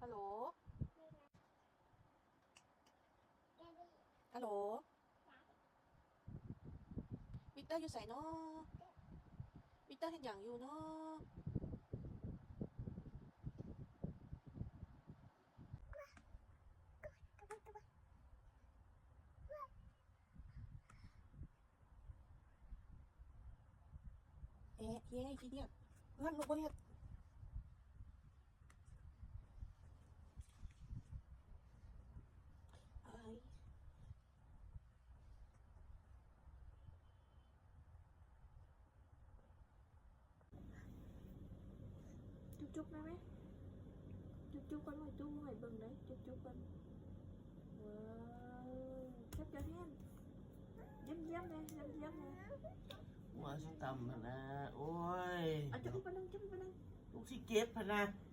ຮັລໂຫຼ ຮັລໂຫຼ ມິເຕີຢູ່ໃສນໍ? ມິເຕີເຮັດຫຍັງຢູ່ນໍ? ເອະ ເຮີ້ຍ ຂີ້ດຽດ ເພື່ອນລູກບໍ່ເຮັດ ເອີຍ ຈຸບໆ ໄດ້ໄໝ? ຈຸບໆ ກ່ອນ ໃຫ້ຕູ້ ໃຫ້ເບິ່ງໄດ້ ຈຸບໆ ກ່ອນ ວ້າວ ຈັບຈາແຮງ ຢ້ຽມໆ ແດ່ ຢ້ຽມໆ ແດ່ ຫົວຊິຕ່ຳຫັ້ນນະ ໂອ້ຍ ເອົາ ຈຸບອີກບາດໜຶ່ງ ຈຸບອີກບາດໜຶ່ງ ລູກຊິເຈັບຫັ້ນນະ.